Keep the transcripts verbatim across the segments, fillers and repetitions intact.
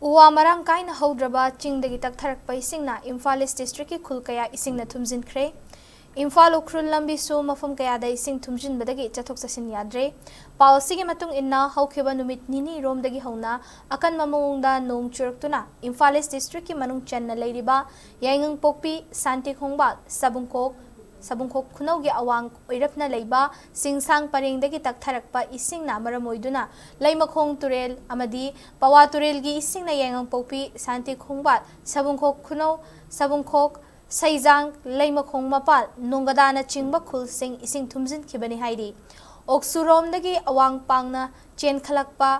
ꯎ ꯋꯥ ꯃꯔꯥꯡ ꯀꯥꯏꯅ ꯍꯧꯗ꯭ꯔꯕ ꯆꯤꯡꯗꯒꯤ ꯇꯛꯊꯔꯛꯄ ꯏꯁꯤꯡꯅ ꯏꯝꯐꯥꯜ ꯏꯁ ꯗꯤꯁꯇ꯭ꯔꯤꯛꯀꯤ ꯈꯨꯜ ꯀꯌꯥ ꯏꯁꯤꯡꯅ ꯊꯨꯝꯖꯤꯟꯈ꯭ꯔꯦ꯫ ꯏꯝꯐꯥꯜ ꯎꯈ꯭ꯔꯨꯜ ꯂꯝꯕꯤꯁꯨ ꯃꯐꯝ ꯀꯌꯥꯗ ꯏꯁꯤꯡ ꯊꯨꯝꯖꯤꯟꯕꯗꯒꯤ ꯆꯠꯊꯣꯛ ꯆꯠꯁꯤꯟ ꯌꯥꯗ꯭ꯔꯦ꯫ ꯄꯥꯎ ꯑꯁꯤꯒꯤ ꯃꯇꯨꯡ ꯏꯟꯅ, ꯍꯧꯈꯤꯕ ꯅꯨꯃꯤꯠ ꯅꯤꯅꯤꯔꯣꯝꯗꯒꯤ ꯍꯧꯅ ꯑꯀꯟꯕ ꯃꯑꯣꯡꯗ ꯅꯣꯡ ꯆꯨꯔꯛꯇꯨꯅ ꯏꯝꯐꯥꯜ ꯏꯁ ꯗꯤꯁꯇ꯭ꯔꯤꯛꯀꯤ ꯃꯅꯨꯡ ꯆꯟꯅ ꯂꯩꯔꯤꯕ ꯌꯥꯏꯉꯪꯄꯣꯛꯄꯤ, ꯁꯥꯟꯇꯤ ꯈꯣꯡꯕꯥꯜ, ꯁꯕꯨꯡꯈꯣꯛ, ꯁꯕꯨꯡꯈꯣꯛ ꯈꯨꯅꯧꯒꯤ ꯑꯋꯥꯡ ꯑꯣꯏꯔꯞꯅ ꯂꯩꯕ ꯆꯤꯡꯁꯥꯡ ꯄꯔꯦꯡꯗꯒꯤ ꯇꯛꯊꯔꯛꯄ ꯏꯁꯤꯡꯅ ꯃꯔꯝ ꯑꯣꯏꯗꯨꯅ ꯂꯩꯃꯈꯣꯡ ꯇꯨꯔꯦꯜ ꯑꯃꯗꯤ ꯄꯋꯥ ꯇꯨꯔꯦꯜꯒꯤ ꯏꯁꯤꯡꯅ ꯌꯥꯏꯉꯪꯄꯣꯛꯄꯤ, ꯁꯥꯟꯇꯤ ꯈꯣꯡꯕꯥꯜ, ꯁꯕꯨꯡꯈꯣꯛ ꯈꯨꯅꯧ, ꯁꯕꯨꯡꯈꯣꯛ, ꯁꯩꯖꯥꯡ, ꯂꯩꯃꯈꯣꯡ ꯃꯄꯥꯜ, ꯅꯣꯡꯒꯗꯥꯅꯆꯤꯡꯕ ꯈꯨꯜꯁꯤꯡ ꯏꯁꯤꯡ ꯊꯨꯝꯖꯤꯟꯈꯤꯕꯅꯤ ꯍꯥꯏꯔꯤ꯫ ꯑꯣꯛꯁꯨꯔꯣꯝꯗꯒꯤ ꯑꯋꯥꯡ ꯄꯥꯡꯅ ꯆꯦꯟꯈꯠꯂꯛꯄ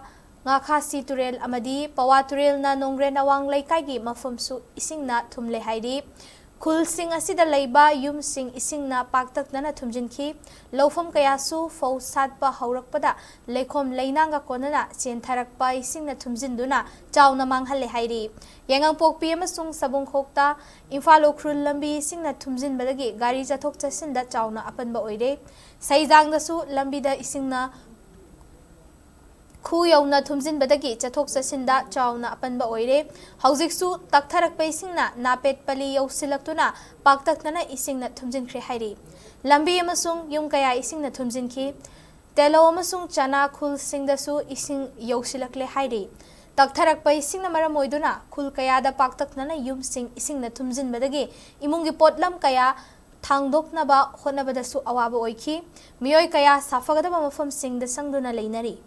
ꯉꯥꯈꯥꯁꯤ ꯇꯨꯔꯦꯜ ꯑꯃꯗꯤ ꯄꯋꯥ ꯇꯨꯔꯦꯜꯅ ꯅꯣꯡꯒ꯭ꯔꯦꯟ ꯑꯋꯥꯡ ꯂꯩꯀꯥꯏꯒꯤ ꯃꯐꯝꯁꯨ ꯏꯁꯤꯡꯅ ꯊꯨꯝꯂꯦ ꯍꯥꯏꯔꯤ꯫ ꯈꯨꯜꯁꯤꯡ ꯑꯁꯤꯗ ꯂꯩꯕ ꯌꯨꯝꯁꯤꯡ ꯏꯁꯤꯡꯅ ꯄꯥꯛꯇꯛꯅꯅ ꯊꯨꯝꯖꯤꯟꯈꯤ꯫ ꯂꯧꯐꯝ ꯀꯌꯥꯁꯨ ꯐꯧ ꯁꯥꯠꯄ ꯍꯧꯔꯛꯄꯗ ꯂꯩꯈꯣꯝ ꯂꯩꯅꯥꯡꯒ ꯀꯣꯟꯅꯅ ꯆꯦꯟꯊꯔꯛꯄ ꯏꯁꯤꯡꯅ ꯊꯨꯝꯖꯤꯟꯗꯨꯅ ꯆꯥꯎꯅ ꯃꯥꯡꯍꯜꯂꯦ ꯍꯥꯏꯔꯤ꯫ ꯌꯥꯏꯉꯪꯄꯣꯛꯄꯤ ꯑꯃꯁꯨꯡ ꯁꯕꯨꯡꯈꯣꯛꯇ ꯏꯝꯐꯥꯜ ꯎꯈ꯭ꯔꯨꯜ ꯂꯝꯕꯤ ꯏꯁꯤꯡꯅ ꯊꯨꯝꯖꯤꯟꯕꯗꯒꯤ ꯒꯥꯔꯤ ꯆꯠꯊꯣꯛ ꯆꯠꯁꯤꯟꯗ ꯆꯥꯎꯅ ꯑꯄꯟꯕ ꯑꯣꯏꯔꯦ꯫ ꯁꯩꯖꯥꯡꯗꯁꯨ ꯂꯝꯕꯤꯗ ꯏꯁꯤꯡꯅ ꯈꯨ ꯌꯧꯅ ꯊꯨꯝꯖꯤꯟꯕꯗꯒꯤ ꯆꯠꯊꯣꯛ ꯆꯠꯁꯤꯟꯗ ꯆꯥꯎꯅ ꯑꯄꯟꯕ ꯑꯣꯏꯔꯦ꯫ ꯍꯧꯖꯤꯛꯁꯨ ꯇꯛꯊꯔꯛꯄ ꯏꯁꯤꯡꯅ ꯅꯥꯄꯦꯠ ꯄꯂꯤ ꯌꯧꯁꯤꯜꯂꯛꯇꯨꯅ ꯄꯥꯛꯇꯛꯅꯅ ꯏꯁꯤꯡꯅ ꯊꯨꯝꯖꯤꯟꯈ꯭ꯔꯦ ꯍꯥꯏꯔꯤ꯫ ꯂꯝꯕꯤ ꯑꯃꯁꯨꯡ ꯌꯨꯝ ꯀꯌꯥ ꯏꯁꯤꯡꯅ ꯊꯨꯝꯖꯤꯟꯈꯤ꯫ ꯇꯦꯂꯧ ꯑꯃꯁꯨꯡ ꯆꯅꯥ ꯈꯨꯜꯁꯤꯡꯗꯁꯨ ꯏꯁꯤꯡ ꯌꯧꯁꯤꯜꯂꯛꯂꯦ ꯍꯥꯏꯔꯤ꯫ ꯇꯛꯊꯔꯛꯄ ꯏꯁꯤꯡꯅ ꯃꯔꯝ ꯑꯣꯏꯗꯨꯅ ꯈꯨꯜ ꯀꯌꯥꯗ ꯄꯥꯛꯇꯛꯅꯅ ꯌꯨꯝꯁꯤꯡ ꯏꯁꯤꯡꯅ ꯊꯨꯝꯖꯤꯟꯕꯗꯒꯤ ꯏꯃꯨꯡꯒꯤ ꯄꯣꯠꯂꯝ ꯀꯌꯥ ꯊꯥꯡꯗꯣꯛꯅꯕ ꯍꯣꯠꯅꯕꯗꯁꯨ ꯑꯋꯥꯕ ꯑꯣꯏꯈꯤ꯫ ꯃꯤꯑꯣꯏ ꯀꯌꯥ ꯁꯥꯐꯒꯗꯕ ꯃꯐꯝꯁꯤꯡꯗ ꯆꯪꯗꯨꯅ ꯂꯩꯅꯔꯤ꯫